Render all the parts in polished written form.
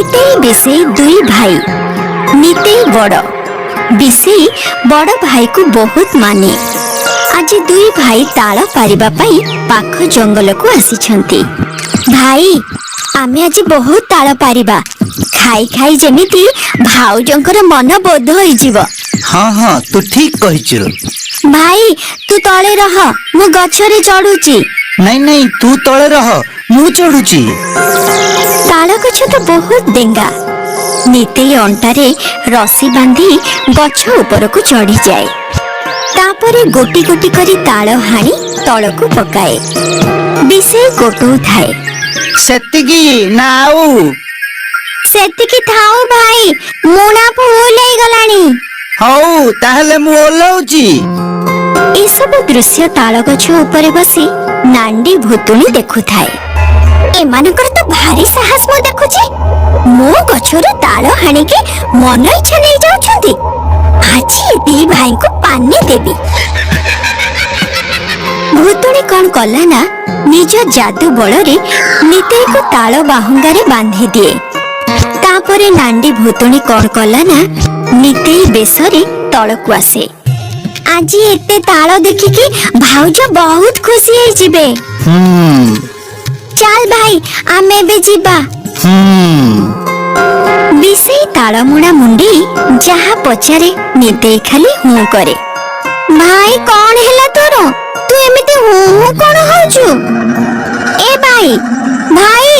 ନିତେଇ ବିଷେଇ ଦୁଇ ଭାଇ। ନିତେଇ ବଡ଼, ବିଷେଇ ବଡ଼ ଭାଇକୁ ବହୁତ ମାନେ। ଆଜି ଦୁଇ ଭାଇ ତାଳ ପାରିବା ପାଇଁ ପାଖ ଜଙ୍ଗଲକୁ ଆସିଛନ୍ତି। ଭାଇ, ଆମେ ଆଜି ବହୁତ ତାଳ ପାରିବା। ଖାଇ ଖାଇ ଯେମିତି ଭାଉଜଙ୍କର ମନ ବୋଧ ହେଇଯିବ। ହଁ ହଁ, ତୁ ଠିକ କହିଛୁ। ଭାଇ, ତୁ ତଳେ ରହ, ମୁଁ ଗଛରେ ଚଢୁଛି। ନାଇଁ ନାଇଁ, ତୁ ତଳେ ରହ, ମୁଁ ଚଢୁଛି। ତାଳ ଗଛ ତ ବହୁତ ଡେଙ୍ଗା। ନିତେଇ ଅଣ୍ଟାରେ ରସି ବାନ୍ଧି ଗଛ ଉପରକୁ ଚଢିଯାଏ। ତାପରେ ଗୋଟି ଗୋଟି କରି ତାଳ ହାଣି ତଳକୁ ପକାଏ। ବିଷେଇ ଗୋଟଉଥାଏ। ସେତିକି ନା ଆଉ? ସେତିକି ଥାଉ ଭାଇ, ମୁଣା ଫୁଲ ହେଇଗଲାଣି। ହଉ, ତାହେଲେ ମୁଁ ଓହ୍ଲଉଛି। ଏସବୁ ଦୃଶ୍ୟ ତାଳ ଗଛ ଉପରେ ବସି ନାଣ୍ଡି ଭୂତୁଣୀ ଦେଖୁଥାଏ। ଏମାନଙ୍କର ତ ଭାରି ସାହସ ମୁଁ ଦେଖୁଛି। ମୋ ଗଛରୁ ତାଳ ହାଣିକି ମନ ଇଚ୍ଛା ନେଇଯାଉଛନ୍ତି। ଆଜି ଏ ଦି ଭାଇଙ୍କୁ ପାନେ ଦେବି। ଭୂତୁଣୀ କଣ କଲା ନା, ନିଜ ଯାଦୁ ବଳରେ ନିତେଇକୁ ତାଳ ବାହୁଙ୍ଗାରେ ବାନ୍ଧି ଦିଏ। ତାପରେ ନାଣ୍ଡି ଭୂତୁଣୀ କଣ କଲା ନା, ନିତେଇ ବେଶରେ ତଳକୁ ଆସେ। ଆଜି ଏତେ ତାଳ ଦେଖିକି ଭାଉଜ ବହୁତ ଖୁସି ହେଇଯିବେ। ଚାଲ ଭାଇ, ଆମେ ଏବେ ଯିବା। ବିଷେଇ ତାଳମୁଣା ମୁଣ୍ଡି ଯାହା ପଚାରେ, ନିତେଇ ଖାଲି ହୁଁ କରେ। ଭାଇ, କଣ ହେଲା ତୋର? ତୁ ଏମିତି ହୁଁ ହୁଁ କଣ ହଉଛୁ? ଏ ଭାଇ, ଭାଇ!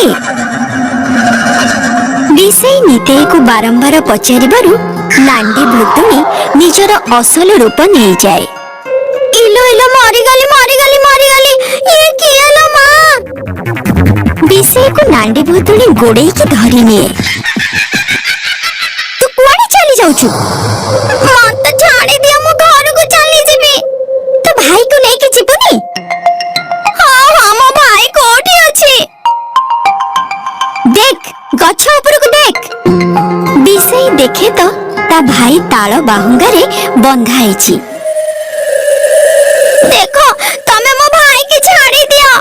ବିଷେଇ ନିତେଇକୁ ବାରମ୍ବାର ପଚାରିବାରୁ ନାଣ୍ଡି ଭୂତୁଣୀ ନିଜର ଅସଲ ରୂପ ନେଇଯାଏ। ଇଲୋ ଇଲୋ, ମରିଗଲି ମରିଗଲି ମରିଗଲି! ଇଏ କିଏ ଲୋ ମା? ବିଷେଇକୁ ନାଣ୍ଡି ଭୂତୁଣୀ ଗୋଡେଇକି ଧରି ନିଏ। ତୁ କୁଆଡେ ଚାଲି ଯାଉଛୁ? ମତେ ଛାଡି ଦିଅ, ମୁଁ ଘରକୁ ଚାଲିଯିବି। ତୋ ଭାଇକୁ ନେଇକି ଯିବୁନି? ହଁ ହଁ, ମୋ ଭାଇ କୋଉଠି ଅଛି? ଦେଖ, ଗଛ ଉପରକୁ ଦେଖ। ବିଷେଇ ଦେଖେ ତ ତା ଭାଇ ତାଳ ବାହୁଙ୍ଗାରେ ବନ୍ଧା ହେଇଛି। ଦେଖ, ତମେ ମୋ ଭାଇକି ଛାଡି ଦିଅ।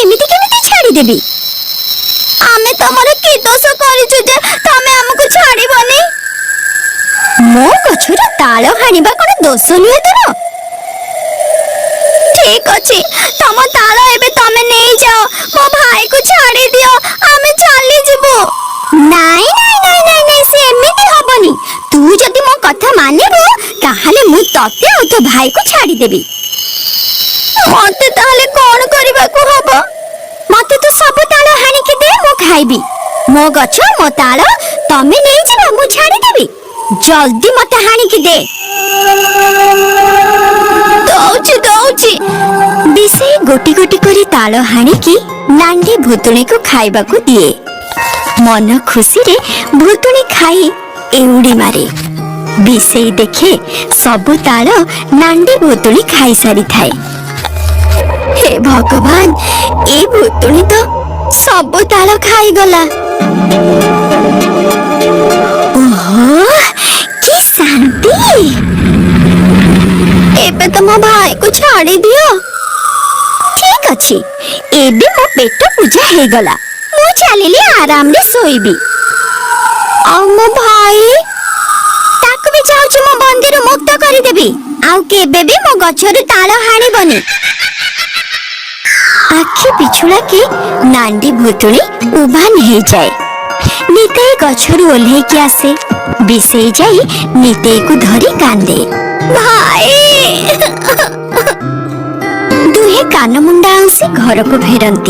ଏମିତି କେମିତି ଛାଡିଦେବି? ଆମେ ତମର କି ଦୋଷ କରିଛୁ ଯେ ତମେ ଆମକୁ ଛାଡିବନି? ମୋ ଗଛରୁ ତାଳ ହାଣିବା କଣ ଦୋଷ ନୁହେଁ ତୋର? ଠିକ ଅଛି, ତମ ତାଳ ଏବେ ତମେ ନେଇଯାଅ, ମୋ ଭାଇକୁ ଛାଡି ଦିଅ, ଆମେ ଚାଲିଯିବୁ। ନାଇଁ ନାଇଁ ନାଇଁ ନାଇଁ ନାଇଁ, ସେମିତି ହବନି। ତୁ ଯଦି ମୋ କଥା ମାନିବୁ, ତାହେଲେ ମୁଁ ତତେ ଆଉ ତୋ ଭାଇକୁ ଛାଡିଦେବି। ମତେ ତାହେଲେ କଣ କରିବାକୁ ହବ? ମତେ ତୁ ସବୁ ତାଳ ହାଣିକି ଦେ, ମୁଁ ଖାଇବି। ମୋ ଗଛ, ମୋ ତାଳ ତମେ ନେଇଯିବ, ମୁଁ ଛାଡିଦେବି? ଜଲ୍ଦି ମତେ ହାଣିକି ଦେ। ଦଉଛି ଦଉଛି। ବିଷେଇ ଗୋଟି ଗୋଟି କରି ତାଳ ହାଣିକି ନାଣ୍ଡି ଭୂତୁଣୀକୁ ଖାଇବାକୁ ଦିଏ। ମନ ଖୁସିରେ ଭୂତୁଣୀ ଖାଇ ଏଉଡ଼ି ମାରେ। ବିଷେଇ ଦେଖେ ସବୁ ତାଳ ନାଣ୍ଡି ଭୂତୁଣୀ ଖାଇସାରିଥାଏ। ହେ ଭଗବାନ, ଏ ଭୂତୁଣୀ ତ ସବୁ ତାଳ ଖାଇଗଲା। ଓହୋ, କି ଶାନ୍ତି! ଏବେ ତ ମୋ ଭାଇକୁ ଛାଡି ଦିଅ। ଠିକ ଅଛି, ଏବେ ମୋ ପେଟ ପୂଜା ହେଇଗଲା। ମୁଁ ଚାଲିଲି, ଆରାମରେ ଶୋଇବି। ଆଉ ମୋ ଭାଇ, ତାକୁ ବି ଯାଉଛି ମୋ ବନ୍ଦିରୁ ମୁକ୍ତ କରିଦେବି। ଆଉ କେବେ ବି ମୋ ଗଛରୁ ତାଳ ହାଣିବନି। ଆଖି ପିଛୁଳାକେ ନାଣ୍ଡି ଭୂତୁଣୀ ଉଭାନ ହେଇଯାଏ। ନିତେଇ ଗଛରୁ ଓହ୍ଲେଇକି ଆସେ। ବିଷେଇ ଯାଇ ନିତେଇକୁ ଧରି କାନ୍ଦେ। ଭାଇ! ଦୁହେଁ କାନମୁଣ୍ଡା ଆଉଁସି ଘରକୁ ଫେରନ୍ତି।